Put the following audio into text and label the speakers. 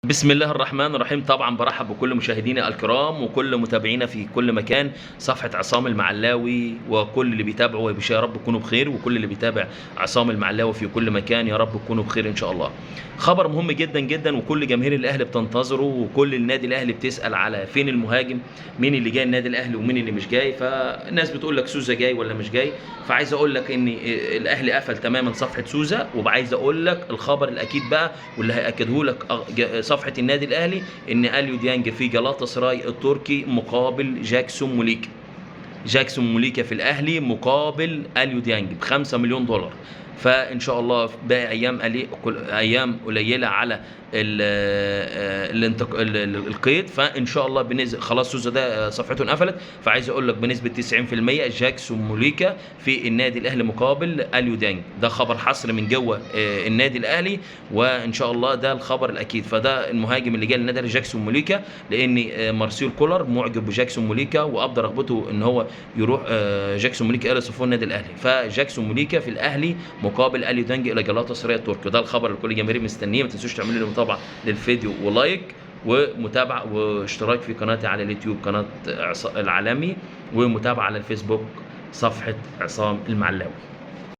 Speaker 1: بسم الله الرحمن الرحيم. طبعا برحب بكل مشاهدينا الكرام وكل متابعينا في كل مكان، صفحة عصام المعلاوي وكل اللي بيتابعوا يا رب تكونوا بخير، وكل اللي بيتابع عصام المعلاوي في كل مكان يا رب تكونوا بخير ان شاء الله. خبر مهم جدا جدا، وكل جماهير الاهلي بتنتظره، وكل النادي الاهلي بتسأل على فين المهاجم، مين اللي جاي النادي الاهلي ومين اللي مش جاي. فالناس بتقول لك سوزا جاي ولا مش جاي. فعايز اقول لك ان الاهلي قفل تماما صفحة سوزا، وعايز اقول لك الخبر الاكيد بقى واللي هياكده لك صفحة النادي الاهلي، ان اليو ديانج في جلاطة سراي التركي مقابل جاكسون موليكا. جاكسون موليكا في الاهلي مقابل اليو ديانج ب 5 مليون دولار. فان شاء الله باقي ايام قليله على القيد. فان شاء الله بنسبة خلاص سوزا ده صفحته انقفلت. فعايز اقول لك بنسبة 90% جاكسون موليكا في النادي الاهلي مقابل اليو ديانج. ده خبر حصري من جوه النادي الاهلي، وان شاء الله ده الخبر الاكيد. فده المهاجم اللي جاي للنادي الاهلي جاكسون موليكا، لان مارسيل كولر معجب بجاكسون موليكا وابدى رغبته ان هو يروح جاكسون موليكا الى صفوف النادي الاهلي. فجاكسون موليكا في الاهلي مقابل اليو ديانج الى جلاطة سراي التركي. ده الخبر اللي كل جماهير مستنيه. ما تنسوش تعملوا لي متابعه للفيديو و like ومتابعة واشتراك في قناتي على اليوتيوب قناة العالمي، ومتابعة على الفيسبوك صفحة عصام المعلاوي.